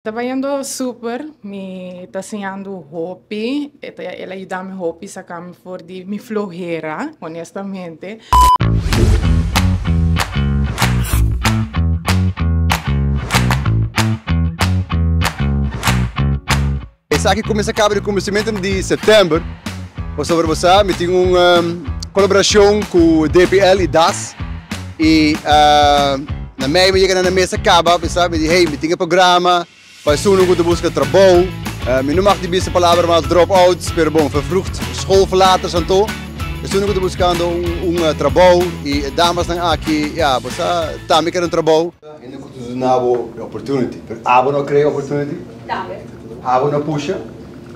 Ta bayendo super, mi ta siñando hopi, el a yuda mi hopi saca mi for di mi flohera, honestamente. Esaki cuminsa caba di cuminsamentu di september, pasobra bo sa mi tin un colaboracion cu DPL y das y na mei mi yega na nan mesa caba mi sa mi di hey mi tin e programa pa esunnan cu ta busca trabou, mi no mag di bisa palabra mas drop outs pero bon vervroegd schoolverlaters anto esunnan cu ta buscando un trabou y e damasnan aki ya bo sa tambe kier un trabou. Hende ku ta duna bo e opportunity, pero abo no crea opportunity? Tambe. Abo no pusha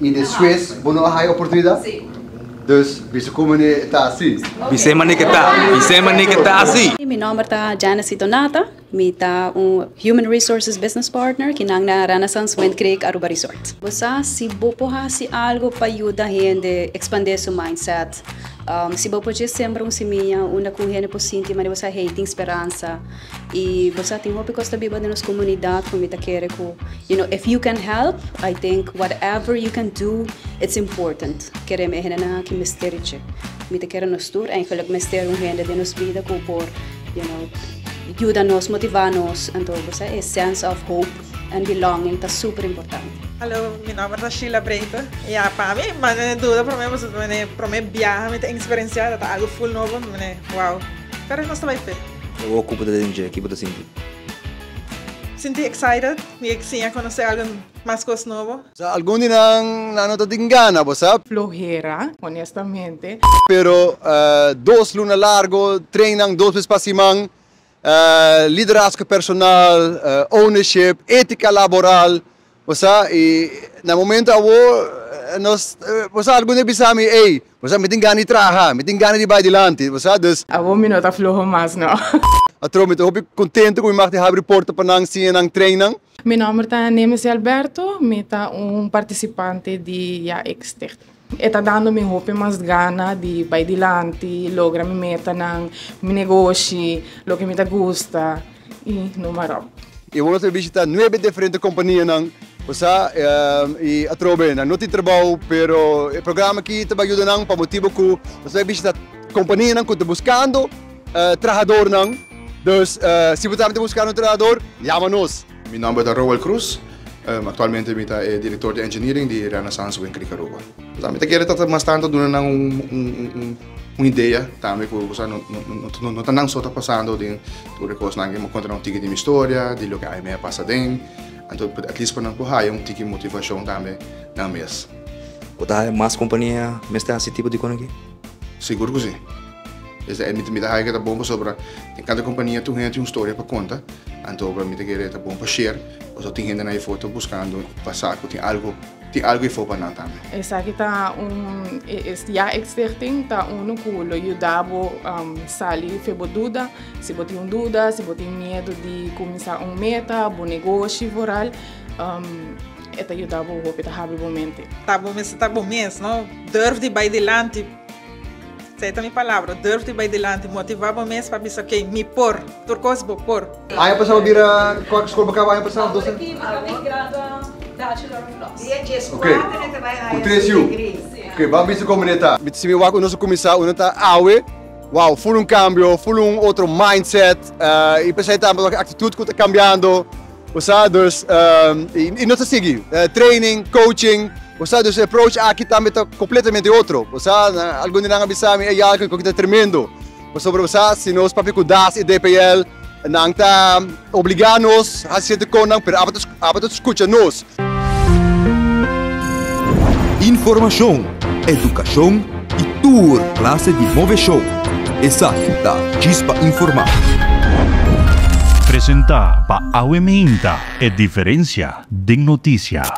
y despues bo no a haya oportunidad? Si. Dus bisa como ne ta asi. Bis'é manera ke ta, bis'é manera ke ta asi. Mi nomber ta Janice Donata, mi ta un Human Resources Business Partner kinan na Renaissance Wind Creek Aruba Resort. Bo sa si bo por haci algo pa yuda hende expande su mindset, si bo por dje sembra un simia unda cu un hende por sinti manera bo sa hey tin speransa. Y bo sa tin hopi cos ta biba den nos comunidad cu mi ta kere cu you know if you can help I think whatever you can do it's important. Kere mi e hendenan aki mester dje. Mi ta kere nos tur eigenlijk mester un hende den nos bida cu por you know yuda nos, motiva nos. Anto bo sa e sense of hope and belonging ta super importante. Hallo, mi nomber ta Sheila Breite. Ya, pa mi, mane duda prome pasobra mane prome biaha mi ta experiencia, ta algo full nobo, mane wow. Pero nos ta bai fe. Awor ku bo ta den dje, ki bo ta sinti? Sinti excited, mi a siña konosé algun mas kos nobo. Sa algun di nan nan no ta tin gana, bo sa. Flohera, honestamente. Pero dos luna largo, train nan dos bes pa siman, liderazgo personal, ownership, etica laboral, Bo sa, i na momento awor nos, bo sa, algun a bisa mi, ey, bo sa, mi tin gana di traha, mi tin gana di bai dilanti, bo sa, dus. Awor mi no ta floho mas, no. Atrobe mi ta hopi contento cu mi mag di habri porta pa nan siña nan train nan. Mi nomber ta Nemesis Alberto, mi ta un participante di Ja Ik Stichting. E ta dando mi hopi mas gana di bai dilanti, logra mi metanan, mi negoshi, loke mi ta gusta y noem maar op. Y bo nos a bishita nuebe diferente companianan, bo sa, y atrobe nan no tin trabou, pero e programa aki ta bai yuda nan pa motibo cu nos ta bai bishita companianan cu ta buscando trahadornan. Dus si bo tambe ta buscando un trahador, yama nos. Mi nomber ta Roel Cruz, actualmente mi ta e director di engineering di Renaissance Wind Creek Aruba. Mi ta kere ta mas tanto duna nan un un idea tambe ku bo sa no no ta nan so ta pasando den tur e kosnan aki, mi a konta nan un tiki di mi historia, di loke ami a pasa den, anto at least pa nan por haya un tiki motivashon tambe nan mes. Bo ta haya mas kompania mester hasi tipo di kon aki? Sigur ku si. Esei mi ta haya ku ta bon pasobra den kada kompania tur hende tin un storia pa konta, anto mi ta kere ta bon pa share pasobra tin hendenan afó ta buskando pa sa ku tin algu. Tin algu efo pa nan tambe. Esaki ta un e Ja Ik Stichting ta unu ku lo yuda bo sali fe bo duda. Si bo tin un duda, si bo tin miedu di kuminsá un meta, bo negoshi vooral, e ta yuda bo hopi, ta habri bo mente. Ta bo mester ta bo mes, no? Durf di bai dilanti. Esei ta mi palabra, durf di bai dilanti, motivá bo mes pa bisa ok, mi por, tur kos bo por. Aña pasá bo bira kua skol bo kaba aña pasá? Dos aña? Ok, ku tres yu. Ok, ban bisa komo ne ta. Si mi wak nos a kuminsá, uno ta awe, wow, ful un kambio, ful un otro mindset, i p'esei tambe wak e aktitut ku ta kambiando. Bo sa, dus, i nos ta sigui training, coaching, bo sa, dus e approach aki tambe ta completamente otro. Bo sa, algun di nan a bisa mi, ey Alvin, koki ta tremendo. Pasobra bo sa, si nos papia ku das i DPL, nan ta obligá nos hasi sierto konan, pero abo ta, abo ta skucha nos. Informashon, edukashon i tur klase di moveshon. Esaki ta Djis pa Informá. Presentá pa Awe Meinta, e diferensia den notisia.